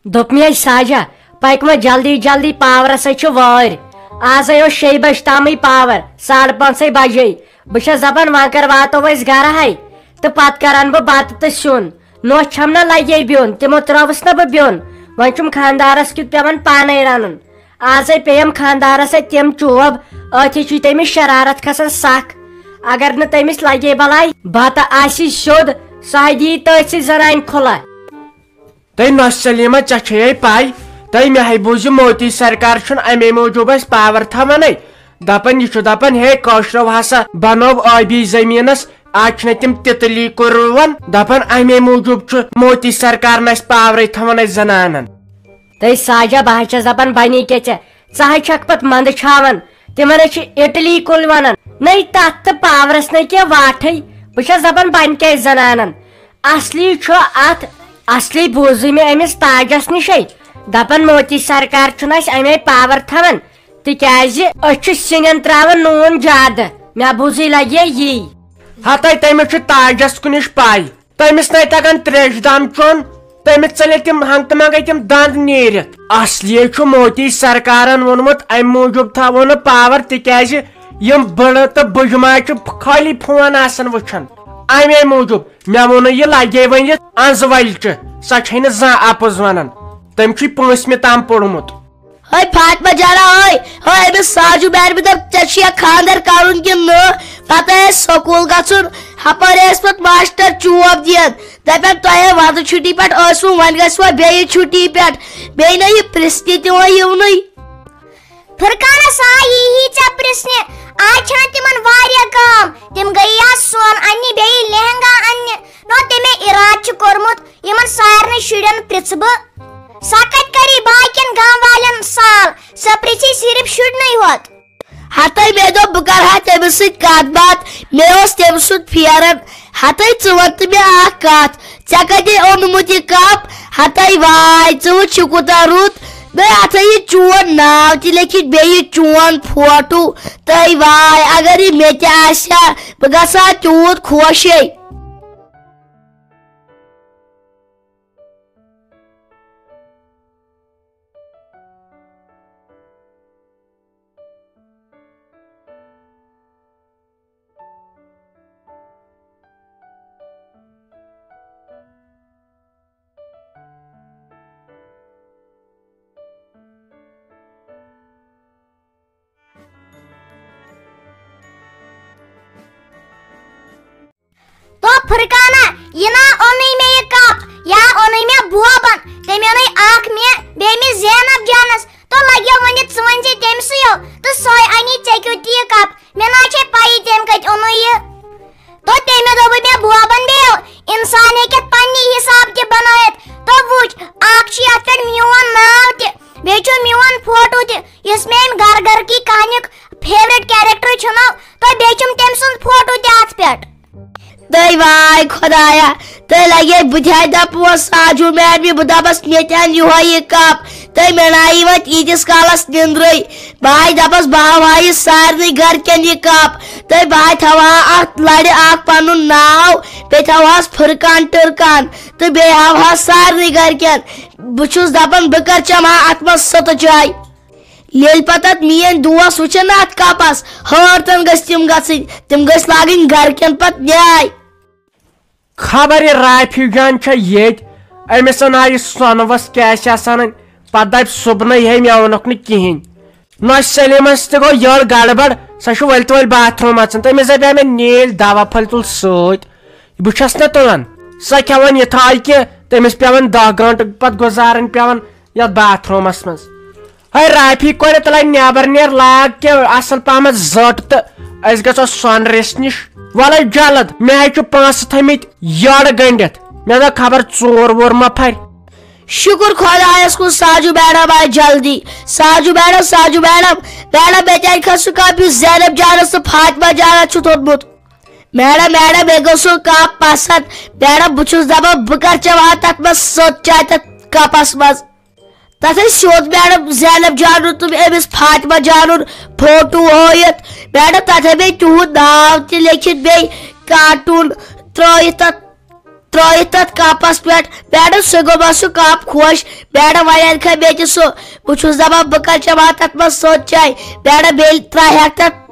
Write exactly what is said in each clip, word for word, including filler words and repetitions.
دوٚپ مےٚ، ساجہ، پکہِ وۄنۍ جلدی جلدی، پاورس ہے چھُ وٲرۍ۔ آز ہے اوس شیٚیہِ بجہِ تامٕے پاور، ساڑٕ پانٛژھے بجے۔ بہٕ چھَس دپان، وۄنۍ کر واتو أسۍ گرٕ ہے، تہٕ پتہٕ کرن بہٕ بتہٕ تہٕ سیُن۔ نوٚچھ چھَم نہ لگے بیوٚن، تِمو ترٲوٕس نہ بہٕ بیوٚن۔ وۄنۍ چھُم خاندارس کیُتھ پٮ۪وان پانے رنُن۔ آز ہے پیٚیم خاندارس اَتھِ تِم چوب، أتھی چھُ تٔمِس شرارت کھسان سکھ۔ اگر نہٕ تٔمِس لگے بلاے بتہٕ آسی سیوٚد، سۄ ہے دِیہِ تٔتھۍ سۭتۍ زنانہِ کھُلہ۔ تہٕ نۄش سلیمہ، ژےٚ چھیے پَے، تہٕ مےٚ ہے بوٗز یہِ موتی سرکار چھُنہٕ اَمے موٗجوٗب اَسہِ پاور تھاوانٕے۔ دَپان، یہِ چھُ دَپان، ہے، کٲشرو ہسا بنوو ٲبی زٔمیٖنَس، آز چھِنہٕ تِم تِتلی کُل رُوان۔ دَپان، اَمے موٗجوٗب چھُ موتی سرکارن اَسہِ پاورٕے تھاوان اَسہِ زنانن۔ تہٕ ساجہ، بہٕ حظ چھَس دَپان، بَنی کیٛاہ ژےٚ؟ ژٕ حظ چھَکھ پَتہٕ منٛدٕ چھاوان، تِمن حظ چھِ اِٹلی کُل وَنان۔ نَے تَتھ تہٕ پاورَس نَے کینٛہہ واٹھٕے۔ بہٕ چھَس دَپان، بَنہِ کیٛاہ زنانن؟ اصلی چھُ اتھ، اصلی بوٗزٕے مےٚ أمِس تاجس نِشے، دپان موتی سرکار چھُنہٕ اسہِ امے پاور تھاوان، تِکیازِ أسۍ چھِ سِنٮ۪ن تراوان نوٗن زیادٕ۔ مےٚ بوٗزٕے لگہِ یی۔ ہتے تٔمِس چھُ تاجس کُنِش پاے، تٔمِس نَے تگان تریشہِ دام چوٚن، تٔمِس ژٔلۍ تِم ہنٛگتہٕ منٛگے تِم دنٛد نیٖرِتھ۔ اصلی چھُ موتی سرکارن ووٚنمُت، امہِ موٗجوٗب تھاوو نہٕ پاور، تِکیازِ یِم بٕڑٕ تہٕ بٕجہِ ماجہِ چھِ خٲلی فون آسان وٕچھان۔ امے موٗجوٗب مےٚ ووٚنُے، یہِ لگے وۄنۍ یہِ انزٕ ولچہِ، سۄ چھے نہٕ زانٛہہ اپُز ونان۔ تٔمۍ چھُے پٲنٛژمہِ تام پوٚرمُت۔ ہے فاطمہ جانا، ہے، ہے أمِس ساجو میڈمہِ دوٚپ، ژےٚ چھُیا خانٛدر کرُن کِنہٕ نہٕ؟ پتہٕ ٲسۍ سکوٗل گژھُن، ہپٲرۍ ٲسۍ پتہٕ ماسٹر چوب دِیان، دپان، تۄہے وندٕ چھُٹی پٮ۪ٹھ ٲسوٕ، وۄنۍ گژھِ وۄنۍ بیٚیہِ چھُٹی پٮ۪ٹھ، بیٚیہِ نہٕ یہِ پرژھ تہِ تہِ وۄنۍ یِونٕے۔ فرقانس آے یی ہی ژےٚ پرژھنہِ، آز چھنہ تِمن واریاہ کٲم، تِم گٔیی آز سۄن اننہِ، بیٚیہِ لہنگا اننہِ، نو تٔمۍ ارادٕ چھُ کوٚرمُت یِمن سارنٕے شُرٮ۪ن پرژھٕ بہٕ۔ سۄ کتہِ کری باقین گام والٮ۪ن سال، سۄ پرژھی صرف شُرنٕے ہوت۔ ہتے مےٚ دوٚپ، بہٕ کرٕ ہا تٔمِس سۭتۍ کتھ باتھ، مےٚ اوس تٔمۍ سُنٛد پھیران۔ ہتے ژٕ وَن تہٕ مےٚ اکھ کتھ، ژےٚ کتے اوٚنمُت یہِ کپ؟ ہتے واے، ژٕ وٕچھ یہِ کوٗتاہ رُت۔ نہ اتھ ہے یہِ چون ناو تہِ لیکھِتھ، بیٚیہِ یہِ چون فوٹو۔ تہٕ واے، اگر یہِ مےٚ تہِ آسہِ ہا، بہٕ گژھٕ ہا تیوٗت خۄش ہے۔ تو فرقانہ، یہِ نا اوٚنُے مےٚ یہِ کپ، یا اوٚنُے مےٚ بوبن، تٔمۍ اوٚنُے اکھ مےٚ، بیٚیہِ مےٚ زینب جانس۔ تو لگیو وۄنۍ ژٕ ؤنۍ زِ تٔمۍ سٕے یو، تہٕ سۄے اَنی ژےٚ کیُتھ تہِ یہِ کپ، مےٚ نا چھے پَیی تٔمۍ کَتہِ اوٚنُے یہِ۔ تو تٔمۍ دوٚپُے مےٚ بوبن بیٚیو، انسان ہیٚکہِ پننہِ حساب تہِ بنٲیِتھ۔ تو وٕچھ، اکھ چھُ یتھ پٮ۪ٹھ میون ناو تہِ، بیٚیہِ چھُ میون فوٹو تہِ، یُس مےٚ أمۍ گرٕ گرٕ کی کہانیُک فیورٹ کیریکٹر چھُنو، تو بیٚیہِ چھُم تٔمۍ سُنٛد فوٹو تہِ اتھ پٮ۪ٹھ۔ تہٕ واے خۄدایا، تہٕ لگے بہٕ تہِ ہا دپہٕ وۄنۍ ساجو میڈمہِ، بہٕ دپس مےٚ تہِ ان یِہوے یہِ کپ، تہٕ مےٚ نہ یی وۄنۍ ییٖتِس کالس نِندرٕے۔ بہٕ ہاے دپس بہٕ ہاوہا یہِ سارنٕے گرِکٮ۪ن یہِ کپ، تہٕ بہٕ ہاے تھاوہا اتھ لرِ اکھ پنُن ناو، بیٚیہِ تھاوہس فرقان ٹرکان، تہٕ بیٚیہِ ہاوہا سارنٕے گرِکٮ۪ن۔ بہٕ چھُس دپان بہٕ کر چمہٕ ہا اتھ منٛز سٕتہٕ چاے۔ ییٚلہِ پتہٕ اتھ میٲنۍ دوس وٕچھن نہ اتھ کپس، حٲرتن گٔژھۍ تِم گژھٕنۍ، تِم گٔژھۍ لاگٕنۍ گرِکٮ۪ن پتہٕ نیاے۔ خبر یہِ رافی جان چھا ییٚتۍ؟ أمِس آیہِ سۄنہٕ وس کیٛاہ آسہِ آسان، پتہٕ دپہِ صُبنٕے ہے مےٚ اوٚنُکھ نہٕ کِہینۍ۔ نۄش سلیمس تہِ گوٚو یٔڑ گڑبڑ، سۄ چھِ ؤلۍ تہٕ ؤلۍ باتھ روٗم اژان۔ تٔمِس دپہِ مےٚ نیٖلۍ دوا پھٔلۍ تُل سۭتۍ، بہٕ چھس نہ تُلان۔ سۄ کھٮ۪وان یِتھے کہِ تٔمِس پٮ۪وان دہ گٲنٹہٕ پتہٕ گُزارٕنۍ پٮ۪وان یتھ باتھ روٗمس منٛز۔ ہے رافی کورِ، تلے نیبر نیر، لاگ کینٛہہ اصل پہمتھ زٔٹ تہٕ أسۍ گژھو سۄنرِس نِش۔ ولے جلد، مےٚ ہے چھُ پونٛسہٕ تھٲمٕتۍ یٔڑ گٔنڈِتھ، مےٚ دوٚپ خبر ژوٗر ووٗر ما پھرِ۔ شُکُر خۄدایس کُن، ساجو میڈم آیہِ جلدی۔ ساجو میڈم، ساجو میڈم، میڈم مےٚ تہِ اَتہِ کھسُن کپ یُس زینب جانس تہٕ فاطمہ جانس چھُ تھوٚومُت۔ میڈم، میڈم، مےٚ گوٚژھ سُہ کپ پسند۔ میڈم، بہٕ چھُس دپان بہٕ کر چٮ۪مہٕ ہا تتھ منٛز سٔت چاے تتھ کپس منٛز۔ تتھ ٲسۍ سیوٚد میڈم زینب جانُن تہٕ أمِس فاطمہ جانُن فوٹو ہٲیِتھ۔ میڈم، تتھ ہے بیٚیہِ تِہُنٛد ناو تہِ لیکھِتھ، بیٚیہِ کارٹوٗن ترٲیِتھ تتھ۔ ترٲیِتھ تتھ کپس پٮ۪ٹھ۔ میڈم، سُہ گوٚو ما سُہ کپ خۄش؟ میڈم، وۄنۍ انکھا مےٚ تہِ سُہ۔ بہٕ چھُس دپان، بہٕ کر چٮ۪مہٕ ہا تتھ منٛز سیوٚد چاے؟ میڈم، بیٚیہِ ترٛایہِ ہاکھ تتھ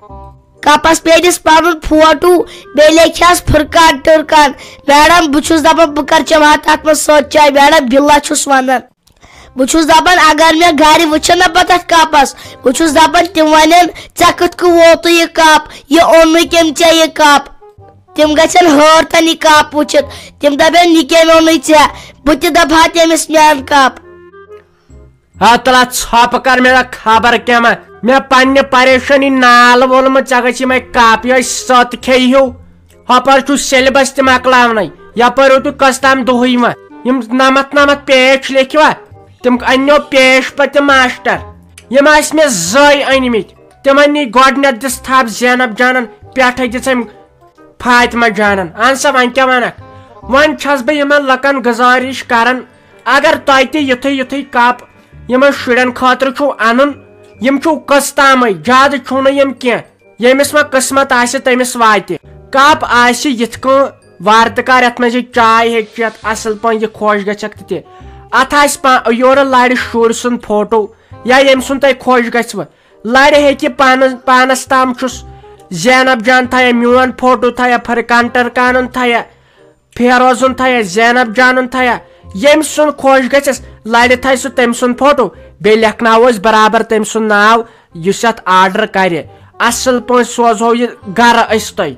کپس میٲنِس پنُن فوٹو، بیٚیہِ لیکھِ ہس فرقان ٹرکان۔ میڈم، بہٕ چھُس دپان، بہٕ کر چٮ۪مہٕ ہا تتھ منٛز سیوٚد چاے؟ میڈم، باللہ چھُس ونان۔ بہٕ چھُس دپان، اگر مےٚ گرِ وٕچھن نہ پتہٕ اتھ کپس، بہٕ چھُس دپان، تِم ونن، "ژےٚ کِتھ کٔنۍ ووتُے یہِ کپ؟ یہِ اوٚنُے کٔمۍ ژےٚ یہِ کپ؟" تِم گژھن حٲرتن یہِ کپ وٕچھِتھ۔ تِم دپن، "یہِ کٔمۍ اوٚنُے ژےٚ؟" بہٕ تہِ دپہٕ ہا تٔمِس، "میون کپ۔" ہا تلا ژھۄپہٕ کر مےٚ خبر کینٛہہ ما، مےٚ پننہِ پریشٲنی نالہٕ وولمُت، ژےٚ گژھِ یِمے کپ یِہوٚے سۄت کھیٚیہِ ہیوٗ۔ ہۄپٲرۍ چھُ syllabus تہِ مۄکلاونَے، یپٲرۍ روٗدُے کٔژ تام دۄہٕے وۄنۍ۔ یِم نَمَتھ نَمَتھ پیج چھِ لیکھِوا، تِم اَنیو پیج پتہٕ تِم ماسٹر۔ یِم ٲسۍ مےٚ زٲے أنۍمٕتۍ، تِمن نی گۄڈٕنٮ۪تھ دِژ تھپھ زینب جانن، پٮ۪ٹھَے دِژ أمۍ فاطمہ جانن۔ اہن سا، وۄنۍ کیٛاہ وَنکھ؟ وۄنۍ چھَس بہٕ یِمن لُکن گُزٲرِش کران، اگر تۄہہِ تہِ یُتھُے یُتھُے کپ یِمن شُرٮ۪ن خٲطرٕ چھُو اَنُن، یِم چھِو قٕسطامٕے، زیادٕ چھُو نہٕ یِم کینٛہہ۔ ییٚمِس وۄنۍ قٕسمت آسہِ، تٔمِس واتہِ۔ کپ آسہِ یِتھ کٔنۍ وارٕ تہِ کار، یَتھ منٛز یہِ چاے ہیٚکہِ چٮ۪تھ، اَصٕل پٲٹھۍ یہِ خۄش گژھٮ۪کھ تہٕ تہِ۔ اَتھ آسہِ پا-، یورٕ لَرِ شُرۍ سُنٛد فوٹو یا ییٚمۍ سُنٛد تۄہہِ خۄش گژھِوٕ۔ لَرِ ہیٚکہِ پانَس، پانَس تام چھُس زینب جان تھایہ، میون فوٹو تھایہ، فرقان ٹرکانُن تھایہ، فیروزُن تھایہ، زینب جانُن تھایہ، ییٚمۍ سُنٛد خۄش گژھٮ۪س، لَرِ تھایہِ سُہ تٔمۍ سُنٛد فوٹو۔ بیٚیہِ لیکھناوو أسۍ برابر تٔمۍ سُنٛد ناو، یُس یَتھ آرڈر کَرِ۔ اَصٕل پٲٹھۍ سوزہو یہِ گَرٕ أسۍ تۄہہِ۔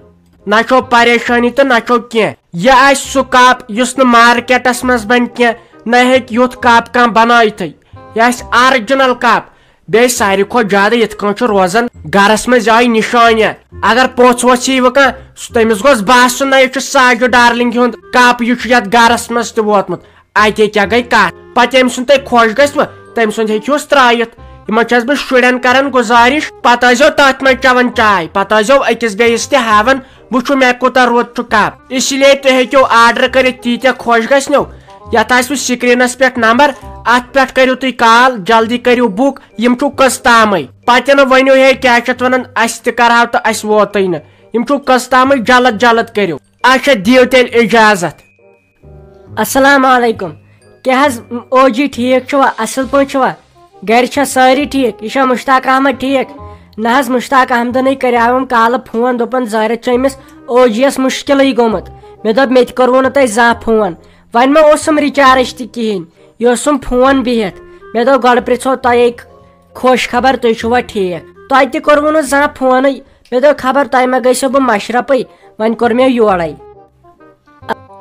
نہ چھو پریشٲنی تہٕ نہ چھو کینٛہہ۔ یہِ آسہِ سُہ کپ یُس نہٕ مارکیٹس منٛز بنہِ کینٛہہ، نہ ہیٚکہِ یُتھ کپ کانٛہہ بنٲیتھٕے۔ یہِ آسہِ original کپ۔ بیٚیہِ ساروی کھۄتہٕ زیادٕ یِتھ کٔنۍ چھُ روزان گرس منٛز یِہوٚے نِشٲنۍ۔ اگر پوٚژھ ووٚژھ یی وۄنۍ کانٛہہ، سُہ، تٔمِس گوٚژھ باسُن، نہ، یہِ چھُ ساجُد ڈارلنگ ہُنٛد کپ، یہِ چھُ یتھ گرس منٛز تہِ ووتمُت۔ اتے کیٛاہ گٔے کتھ؟ پتہٕ ییٚمۍ سُنٛد تۄہہِ خۄش گژھِ وۄنۍ، تٔمۍ سُنٛد ہیٚکہِ ہوس ترٲیِتھ۔ یِمن چھَس بہٕ شُرٮ۪ن کران گُزٲرِش، پتہٕ ٲسۍزیو تٔتھۍ منٛز چٮ۪وان چاے، پتہٕ ٲسۍزیو أکِس بیٚیِس تہِ ہاوان، وٕچھِو مےٚ کوٗتاہ رُت چھُ کپ۔ اسی لیے تُہۍ ہیٚکِو آرڈر کٔرِتھ، تیٖتیٛاہ خۄش گژھنو۔ یتھ آسِوٕ screenس پٮ۪ٹھ نمبر، اتھ پٮ۪ٹھ کٔرِو تُہۍ call، جلدی کٔرِو book، یِم چھِو قٕسطامٕے۔ پتہٕ نہٕ ؤنِو، ہے، کیٛاہ چھِ اتھ ونان، اسہِ تہِ کرہاو تہٕ اسہِ ووتُے نہٕ۔ یِم چھِو قٕسطامٕے، جلد جلد کٔرِو۔ اچھا، دِیِو تیٚلہِ اجازت۔ السلام علیکم۔ کیٛاہ حظ، او جی ٹھیٖک چھُوا؟ اصٕل پٲٹھۍ چھُوا؟ گرِ چھا سٲری ٹھیٖک؟ یہِ چھا مشتاق احمد ٹھیٖک؟ نہ حظ، مشتاق احمدنٕے کریاوم کالہٕ فون، دوٚپُن زٲرِتھ چھُ أمِس او جی یس مُشکِلٕے گوٚمُت۔ مےٚ دوٚپ، مےٚ تہِ کوٚروٕ نہٕ تۄہہِ زانٛہہ فون۔ وۄنۍ ما اوسُم recharge تہِ کِہیٖنۍ، یہِ اوسُم فون بِہِتھ۔ مےٚ دوٚپ، گۄڈٕ پرٛژھو تۄہے خۄش خبر، تُہۍ چھُوا ٹھیٖک؟ تۄہہِ تہِ کوٚروٕ نہٕ زانٛہہ فونٕے۔ مےٚ دوٚپ، خبر تۄہہِ ما گژھیو بہٕ مشرفٕے، وۄنۍ کوٚر مےٚ یورَے۔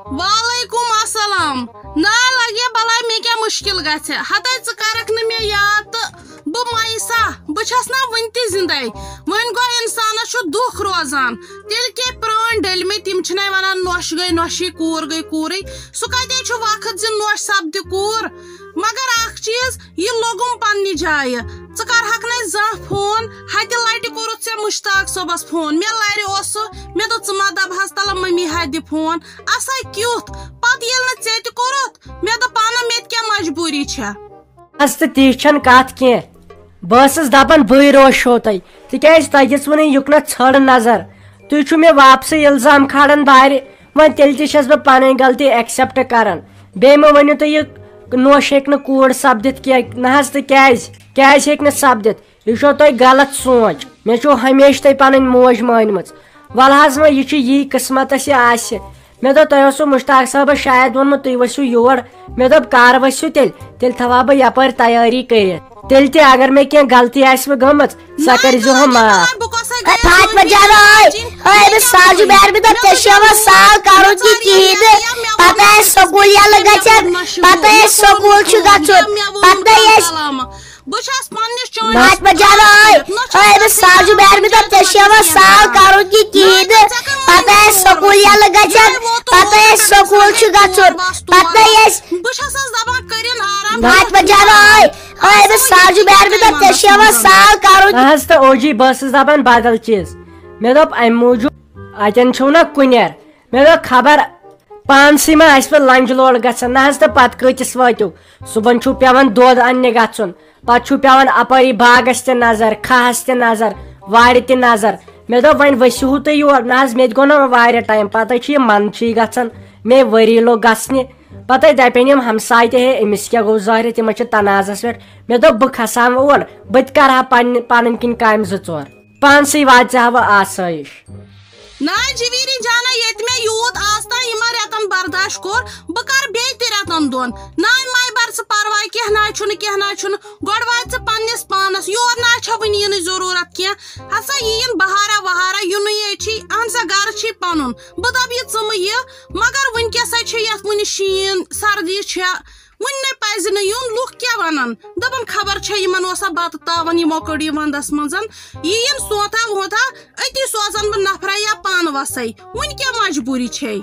وعلیکم السلام۔ نا لگے بلاے، مےٚ کیٛاہ مُشکِل گژھِ؟ ہتے ژٕ کرکھ نہٕ مےٚ یاد تہٕ بہٕ مایسا، بہٕ چھَس نا وُنہِ تہِ زِندَے۔ وۄنۍ گوٚو اِنسانَس چھُ دُکھ روزان۔ تیٚلہِ کیٛاہ پرٛٲنۍ ڈٔلۍ مٕتۍ، تِم چھِنَے وَنان، نۄش گٔے نۄشی، کوٗر گٔے کوٗرٕے۔ سُہ کَتہِ چھُ وقت زِ نۄش سَپدِ کوٗر؟ مگر اکھ چیٖز، یہِ لوٚگُم پننہِ جایہِ۔ ژٕ کرہکھ نہٕ اسہِ زانٛہہ فون، ہتہِ لٹہِ کوٚرُتھ ژےٚ مشتاق صٲبس فون۔ مےٚ لرِ اوس سُہ، مےٚ دوٚپ، ژٕ ما دپہس تلہٕ ممی ہا دِ فون۔ اسا کیُتھ؟ پتہٕ ییٚلہِ نہٕ ژےٚ تہِ کوٚرُتھ، مےٚ دوٚپ، پانہٕ مےٚ تہِ کیٛاہ مجبوٗری چھےٚ؟ بس تہٕ تِژھ چھنہٕ کتھ کینٛہہ۔ بہٕ ٲسٕس دپان بٕے روشو تۄہہِ، تِکیازِ تۄہہِ دِژوٕ نہٕ یُکنتھ ژھٔر نظر۔ تُہۍ چھِو مےٚ واپسٕے الزام کھالان بارِ۔ وۄنۍ تیٚلہِ تہِ چھَس بہٕ پَنٕنۍ غلطی accept کران۔ بیٚیہِ مہٕ ؤنِو تُہۍ یہِ نوش ہیٚکہِ نہٕ کوٗر سپدِتھ کینٛہہ۔ نہ حظ، تہٕ کیٛازِ؟ کیٛازِ ہیٚکہِ نہٕ سپدِتھ؟ یہِ چھو تۄہہِ غلط سونٛچ۔ مےٚ چھو ہمیشہِ تۄہہِ پَنٕنۍ موج مٲنمٕژ۔ وَلہٕ حظ وۄنۍ، یہِ چھُ یی قٕسمتَس، یہِ آسہِ۔ مےٚ دوٚپ، تۄہہِ اوسوٕ مُشتاق صٲبَس شاید ووٚنمُت، تُہۍ ؤسِو یور۔ مےٚ دوٚپ، کر ؤسِو تیٚلہِ؟ تیٚلہِ تھاوہا بہٕ یپٲرۍ تیٲری کٔرِتھ۔ تیٚلہِ تہِ اگر مےٚ کینٛہہ غلطی آسہِ وٕ گٔمٕژ، سۄ کٔرۍزِہو معاف۔ بہٕ کۄسے اے، گٔیَس فاطمہ وٕنۍ؟ جان، آے، آے، أمِس ساجہِ بیرمہِ دوٚپ، ژےٚ چھُے یَوان سال کَرُن تہِ کِہیٖنۍ نہٕ۔ پَتہٕ آسہِ سکوٗل یَلہٕ گژھان، پَتہٕ آسہِ سکوٗل چھُ گژھُن، پَتہٕ آسہِ۔ بہٕ چھَس پننِس چٲنِس فاطمہ جان، آے، آے، أمِس ساجہِ بیرمہِ دوٚپ، ژےٚ چھُے یَوان سال کَرُن تہِ کِہیٖنۍ نہٕ۔ پَتہٕ آسہِ سکوٗل یَلہٕ گژھان، پَتہٕ آسہِ سکوٗل چھُ گژھُن، پَتہٕ آسہِ۔ بہٕ چھَسَس دَپان، کٔرِن آرام۔ فاطمہ جان، آے، آے، أمِس ساجہِ بیرمہِ دوٚپ، ژےٚ چھُے یَوان سال کَرُن۔ نہ حظ تہٕ او جی، بہٕ ٲسٕس دَپان بدل چیٖز۔ مےٚ دوٚپ، اَمہِ موٗجوٗب اَتٮ۪ن چھُو نہ کُنٮ۪ر۔ مےٚ دوٚپ، خبر پانسٕے ما آسہِ وۄنۍ لنجہِ لوڑ گژھان۔ نہ حظ، تہٕ پتہٕ کۭتِس وٲتِو؟ صُبحن چھُو پٮ۪وان دۄد اننہِ گژھُن، پتہٕ چھُو پٮ۪وان اپٲری باغس تہِ نظر، کھہس تہِ نظر، وارِ تہِ نظر۔ مےٚ دوٚپ، وۄنۍ ؤسِو تُہۍ یور۔ نہ حظ، مےٚ تہِ گوٚو نہ وۄنۍ واریاہ ٹایم، پتہٕ چھُ یہِ منٛدچھٕے گژھان۔ مےٚ ؤری لوٚگ گژھنہِ۔ پتہٕ دپن یِم ہمساے تہِ، "ہے، أمِس کیٛاہ گوٚو ظٲہرِ؟ تِم چھِ تنازس پٮ۪ٹھ۔" مےٚ دوٚپ، "بہٕ کھسہٕ ہا اور، بہٕ تہِ کرٕ ہا پننہِ، پنٕنۍ کِنۍ کامہِ زٕ ژور۔" پانسٕے واتہِ ہا وۄنۍ آسٲیِش۔ ناے جویری جانا، ییٚتہِ مےٚ یوٗت آز تام یِمن رٮ۪تن برداش کوٚر، بہٕ کرٕ بیٚیہِ تہِ رٮ۪تن دۄن۔ ناے ماے بر ژٕ پرواے، کینٛہہ ناے چھُنہٕ، کینٛہہ ناے چھُنہٕ۔ گۄڈٕ واتہِ ژٕ پننِس پانس، یور ناے چھےٚ وٕنہِ یِنٕچ ضروٗرت کینٛہہ۔ ہسا یِیِن بہارا وہارا، یِنُے یے چھی، اہن سا گرٕ چھی پنُن۔ بہٕ دپہٕ یہِ ژٕ مہٕ یہِ، مگر وٕنکیٚسے چھِ یتھ وٕنہِ شیٖن سردی چھےٚ، وٕنہِ نے پزِ نہٕ یُن، لُکھ کیٛاہ ونن؟ دپن خبر چھےٚ یِمن اوسا بتہٕ تاون، یِمو کٔڑ یہِ ونٛدس منٛز۔ یِیِن سونتھا وونتھا، أتی سوزن بہٕ نفرا یا پانہٕ وسے۔ وٕنہِ کیٛاہ مجبوٗری چھے؟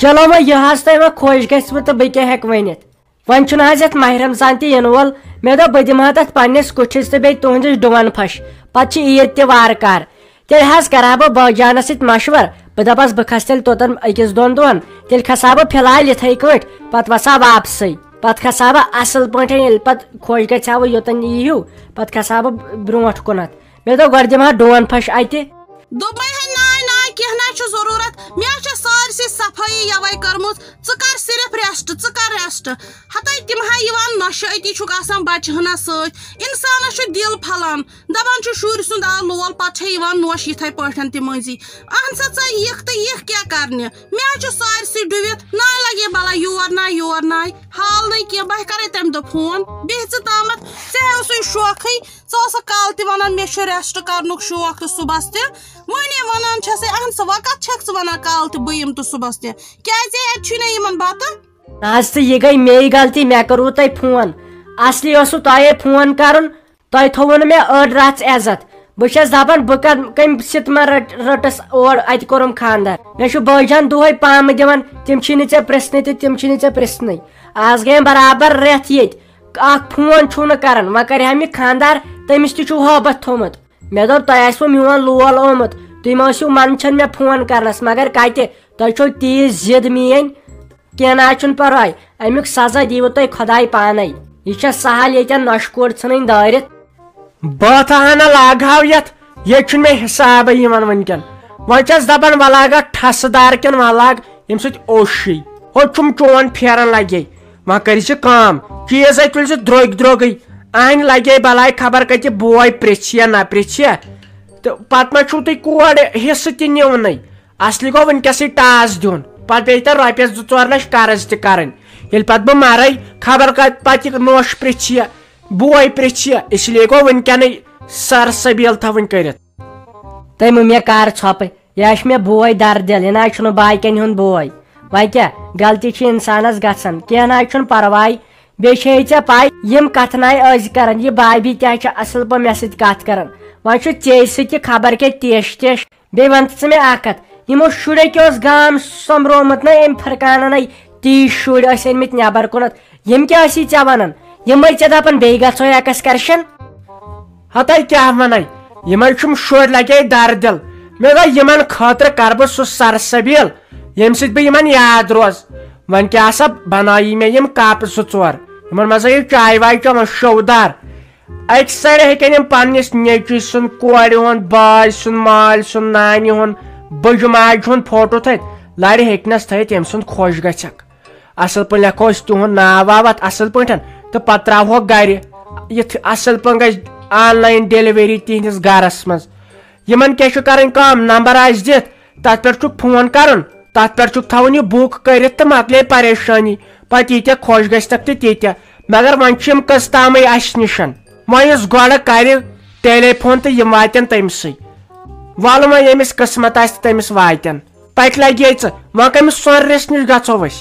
چلو وۄنۍ یہِ حظ تۄہہِ وۄنۍ خۄش گژھِوٕ تہٕ بہٕ کیٛاہ ہٮ۪کہٕ ؤنِتھ۔ وۄنۍ چھُنہٕ حظ یتھ ماہِ رمضان تہِ یِنہٕ وول۔ مےٚ دوٚپ بہٕ دِمہٕ ہا تتھ پننِس کُٹھِس تہٕ بیٚیہِ تُہنٛدِس ڈُون پھش۔ پتہٕ چھِ عیٖد تہِ وارٕ کار۔ تیٚلہِ حظ کرٕ ہا بہٕ بٲے جانس سۭتۍ مشور۔ بہٕ دپس بہٕ کھسہٕ تیٚلہِ توٚتن أکِس دۄن دۄہن۔ تیٚلہِ کھسہٕ ہا بہٕ فی الحال یِتھے کٲٹھۍ، پتہٕ وسہٕ ہا واپسٕے۔ پتہٕ کھسہٕ ہا بہٕ اصل پٲٹھۍ، ییٚلہِ پتہٕ خۄش گژھِ ہا وۄنۍ یوٚتن ییٖہِو، پتہٕ کھسہٕ ہا بہٕ برونٛٹھ کُنتھ۔ مےٚ دوٚپ گۄڈٕ دِمہٕ ہا ڈُون پھش اتہِ۔ دوٚپمَے ہے، ناے ناے، کینٛہہ ناے چھُ ضروٗرت، مےٚ چھےٚ سٲرسٕے صفٲیی یَوَے کٔرمٕژ، ژٕ کر صرف rest، ژٕ کر rest۔ ہتے تِم ہا یِوان نۄشہِ، أتی چھُکھ آسان بچہٕ ہنا سۭتۍ، انسانس چھُ دِل پھلان، دپان چھُ شُرۍ سُنٛد آو لول، پتہٕ چھےٚ یِوان نۄش یِتھے پٲٹھۍ تہِ مٔنٛزی۔ اہن سا، ژٕ یِکھ تہٕ یِکھ کیٛاہ کرنہِ؟ مےٚ ہا چھُ سٲرسٕے ڈُوِتھ، ناے لگے بلاے یور ناے یور ناے، حال نَے کینٛہہ، بہٕ ہا کرے تمہِ دۄہ فون، بیٚہہ ژٕ تامتھ، ژےٚ اوسُے شوقٕے۔ ژٕ اوسکھ کالہٕ تہِ ونان مےٚ چھُ rest کرنُک شوق تہٕ صُبحس تہِ۔ وۄنۍ ونان چھسے، اہن سا، وۄنۍ کتھ چھکھ ژٕ ونان کالہٕ تہِ بہٕ یِمہٕ تہٕ صُبحس تہِ؟ کیازِ اتہِ چھُے نہٕ یِمن بتہٕ؟ نہ حظ، تہٕ یہِ گٔے میٚے غلطی، مےٚ کٔروٕ تۄہہِ فون۔ اصلی اوسوٕ تۄہے فون کرُن، تۄہہِ تھوٚووُ نہٕ مےٚ أڑ رژھ عزت۔ بہٕ چھس دپان بہٕ کر کمہِ سِتمہ رٹ-، رٔٹٕس اور اتہِ کوٚرُم خانٛدر۔ مےٚ چھُ بٲے جان دۄہے پامہٕ دِوان، تِم چھی نہٕ ژےٚ پرژھنٕے تہٕ تِم چھی نہٕ ژےٚ پرژھنٕے۔ از گٔیم برابر رٮ۪تھ ییٚتہِ۔ اکھ فون چھُو نہٕ کران، وۄنۍ کرِ ہا مےٚ خانٛدار، تٔمِس تہِ چھُو ہٲبتھ تھوٚومُت۔ مےٚ دوٚپ، تۄہہِ آسِوٕ میون لول آمُت، تُہۍ مہ ٲسِو منٛدچھان مےٚ فون کرنس، مگر کتہِ؟ تۄہہِ چھو تیٖژ ضد میٲنۍ۔ کینٛہہ نہ حظ چھُنہٕ پرواے، امیُک سزا دِیِو تۄہہِ خۄداے پانے۔ یہِ چھےٚ سہل ییٚتٮ۪ن نۄشہِ کورِ ژھٕنٕنۍ دٲرِتھ۔ باتھا ہنا لاگہاو یتھ، ییٚتہِ چھُنہٕ مےٚ حسابے یِوان وٕنکٮ۪ن۔ وۄنۍ چھس دپان، وۄنۍ لاگا ٹھسہٕ دار کِنہٕ وۄنۍ لاگ ییٚمہِ سۭتۍ اوٚش یی۔ ہُہ چھُم چون پھیران لگے۔ وۄنۍ کٔرۍ زِ کٲم، چیٖز ہے تُلۍ زِ درٛوگۍ درٛوگٕے۔ اہنہِ لگے بلاے خبر کتہِ بوے پرژھِ یا نہ پرژھِ۔ تہٕ پتہٕ ما چھُو تُہۍ کورِ حصہٕ تہِ نِونٕے؟ اصلی گوٚو وٕنکیٚسٕے ٹاس دیُن، پتہٕ پیٚیہِ تۄہہِ رۄپیس زٕ ژور لچھ قرض تہِ کرٕنۍ۔ ییٚلہِ پتہٕ بہٕ مرے، خبر کتہِ پتہٕ یہِ نوش پرژھِ یا بوے پرژھِ یا، اس لیے گوٚو وٕنکیٚنٕے سر سبیل تھاوٕنۍ کٔرِتھ۔ تٔمۍ مےٚ کر ژھۄپہٕ، یہِ ہا چھُ مےٚ بوے دردِل، یہِ نہ حظ چھُنہٕ باقین ہُنٛد بوے۔ وۄنۍ کیٛاہ، غلطی چھِ انسانس گژھان، کینٛہہ نہ حظ چھُنہٕ پرواے۔ بیٚیہِ چھے ژےٚ پاے، یِم کتھٕ نہ أزۍ کران، یہِ بابی تہِ حظ چھِ اصل پٲٹھۍ مےٚ سۭتۍ کتھ کران۔ وۄنۍ چھُ ژے سۭتۍ تہِ خبر کیٛاہ ٹیش ٹیش۔ بیٚیہِ وَن تہٕ ژٕ مےٚ اکھ کتھ، یِمو شُرٮ۪و کیٛاہ اوس گام سۄمبرومُت نا أمۍ فرقانن، تی شُرۍ ٲسۍ أنۍ مٕتۍ نٮ۪بر کُنتھ، یِم کیٛاہ ٲسی ژےٚ ونان؟ یِمے ژےٚ دپان بیٚیہِ گژھو excursion؟ ہتے کیٛاہ ونے، یِمے چھُم شُرۍ لگے دردِل۔ مےٚ دوٚپ یِمن خٲطرٕ کرٕ بہٕ سُہ سرسبیل، ییٚمہِ سۭتۍ بہٕ یِمن یاد روز۔ وۄنۍ کیٛاہ سا بنایی مےٚ یِم کپ زٕ ژور، یِمن منٛز ہٲیِو چاے واے چٮ۪وان شودار۔ اکہِ سایڈٕ ہیٚکن یِم پننِس نیٚچوۍ سُنٛد، کورِ ہُنٛد، باے سُنٛد، مالۍ سُنٛد، نانہِ ہُنٛد، بٕجہِ ماجہِ ہُنٛد فوٹو تھٲیِتھ، لرِ ہیٚکنس تھٲیِتھ، ییٚمہِ سُنٛد خۄش گژھکھ۔ اصل پٲٹھۍ لیکھو أسۍ تِہُنٛد ناو واو اتھ اصل پٲٹھۍ، تہٕ پتہٕ ترٛاوہوکھ گرِ۔ یِتھ اصل پٲٹھۍ گژھِ online delivery تِہنٛدِس گرس منٛز۔ یِمن کیٛاہ چھُ کرٕنۍ کٲم، نمبر آسہِ دِتھ، تتھ پٮ۪ٹھ چھُکھ فون کرُن، تتھ پٮ۪ٹھ چھُکھ تھاوُن یہِ book کٔرِتھ تہٕ مۄکلے پریشٲنی۔ پتہٕ ییٖتیٛاہ خۄش گژھتکھ تہٕ تیٖتیٛاہ۔ مگر وۄنۍ چھِ یِم کٔژ تامٕے اسہِ نِشن۔ وۄنۍ یُس گۄڈٕ کرِ ٹیلی فون تہٕ یِم واتن تٔمۍ سٕے۔ ولہٕ وۄنۍ ییٚمِس قٕسمت آسہِ تہٕ تٔمِس واتن۔ پتہٕ لگے ژٕ، وۄنۍ کٔمِس سۄنرِس نِش گژھو أسۍ؟